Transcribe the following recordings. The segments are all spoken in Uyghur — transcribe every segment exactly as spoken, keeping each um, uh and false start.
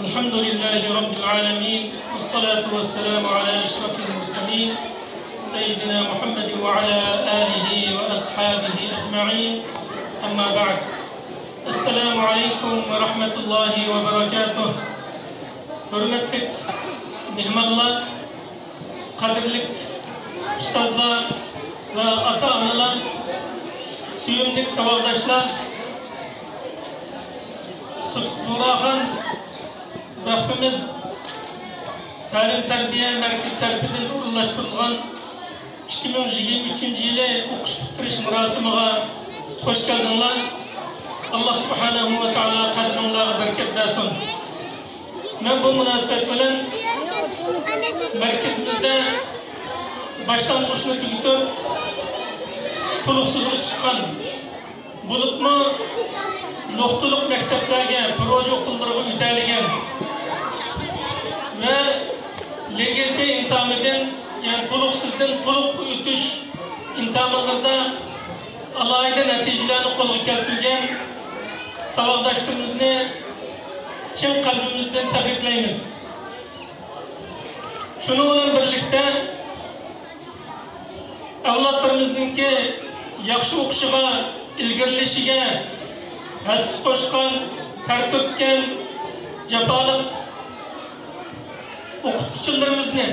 الحمد لله رب العالمين، والصلاة والسلام على أشرف المرسلين، سيدنا محمد وعلى آله وأصحابه أجمعين. أما بعد. السلام عليكم ورحمة الله وبركاته. ھۆرمەتلىك مېھمانلار، قەدىرلىك ئۇستازلار ۋە ئاتا-ئانىلار، سۆيۈملۈك ساۋاقداشلار، سۇتۇق بۇغراخان ۋەقپىمىز تەلىم-تەربىيە مەركىزى تەرىپىدىن ئورۇنلاشتۇرۇلغان ئىككى مىڭ يىگىرمە ئۈچىنچى يىلى ئوقۇش پۈتتۈرۈش مۇراسىمىغا خوش كەلدىڭلار. ئاللا سۇبھانەھۇ ۋە تائالا قەدىمىڭلارغا بەرىكەت بەرسۇن. مەن بۇ مۇناسىۋەت بىلەن مەركىزىمىزدە باشلانغۇچنى تۈگىتىپ، تولۇقسىزغا چىققان، بولۇپمۇ نۇقتىلىق مەكتەپلەرگە، پروژا ئوقۇللىرىغا ئۆتەلىگەن ۋە لېگسىيە ئىمتىھانىدىن، يەنى تولۇقسىزدىن تولۇققا ئۆتۈش ئىمتىھانلىرىدا ئالاھىدە نەتىجىلەرنى قولغا كەلتۈرگەن ساۋاقداشلىرىمىزنى چىن قەلبىمىزدىن تەبرىكلەيمىز. شۇنىڭ بىلەن بىرلىكتە، ئەۋلادلىرىمىزنىڭكى ياخشى ئوقۇشىغا، ئىلگىرىلىشىگە ھەسسە قوشقان، تەر تۆككەن جاپالىق ئوقۇتقۇچىلىرىمىزنى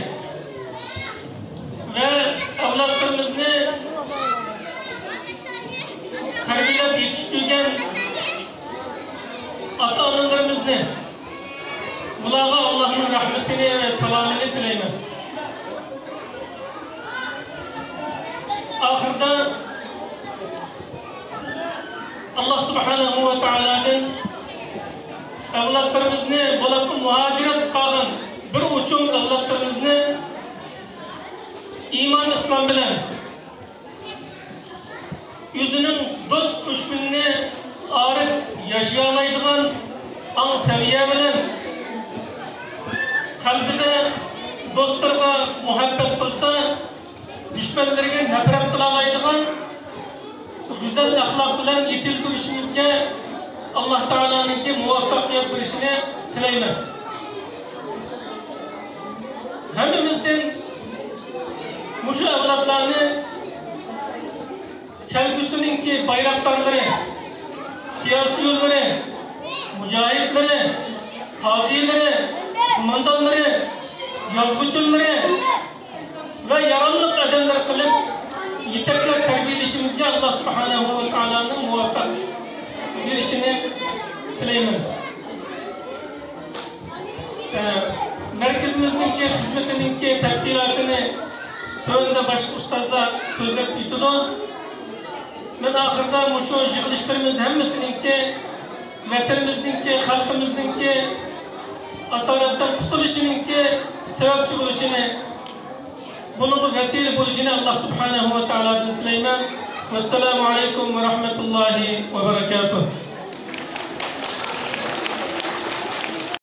ۋە ئەۋلادلىرىمىزنى تەربىيەلەپ يېتىشتۈرگەن ئاتا-ئانىلىرىمىزنى، بۇلارغا ئاللانىڭ رەھمىتىنى ۋە سالامىنى تىلەيمەن. ئاخىرىدا ئاللا سۇبھانەھۇ ۋە تائالادىن ئەۋلادلىرىمىزنى، بولۇپمۇ مۇھاجىرەتتە قالغان بىر ئوچۇم ئەۋلادلىرىمىزنى ئىمان ئىسلام بىلەن ئۆزىنىڭ دوست دۈشمىنىنى ئايرىپ ياشىيالايدىغان ئاڭ سەۋىيە بىلەن، قەلبىدە دوستلىرىغا مۇھەببەت قىلسا، دۈشمەنلىرىگە نەپرەت قىلالايدىغان گۈزەل ئەخلاق بىلەن يېتىلدۈرۈشىمىزگە ئاللا تائالانىڭكى مۇۋەپپەقىيەت بېرىشىنى تىلەيمەن. ھەممىمىزدىن مۇشۇ ئەۋلادلارنى كەلگۈسىنىڭكى بايراقدارلىرى، سىياسىيونلىرى، مۇجاھىدلىرى، قازىلىرى، قوماندانلىرى، يازغۇچىلىرى ۋە ياراملىق ئادەملىرى قىلىپ يېتەكلەپ تەربىيەلىشىمىزگە ئاللا سۇبھانەھۇ ۋە تائالانىڭ مۇۋەپپەق بېرىشىنى تىلەيمەن. ئە، مەركىزىمىزنىڭكى خىزمىتىنىڭكى تەپسىلاتىنى تۆۋەندە باشقا ئۇستازلار سۆزلەپ ئۆتىدۇ. مەن ئاخىرىدا مۇشۇ يىغىلىشلىرىمىز ھەممىسىنىڭكى ۋەتىنىمىزنىڭكى، خەلقىمىزنىڭكى ئاسارەتتىن قۇتۇلۇشىنىڭكى سەۋەبچى بولۇشىنى، بۇنىڭغا ۋەسىلە بولۇشىنى ئاللا سۇبھانەھۇ ۋە تائالادىن تىلەيمەن. ۋەسسالامۇ ئەلەيكۇم ۋە رەھمەتۇللاھى ۋە بەرەكاتۇھ.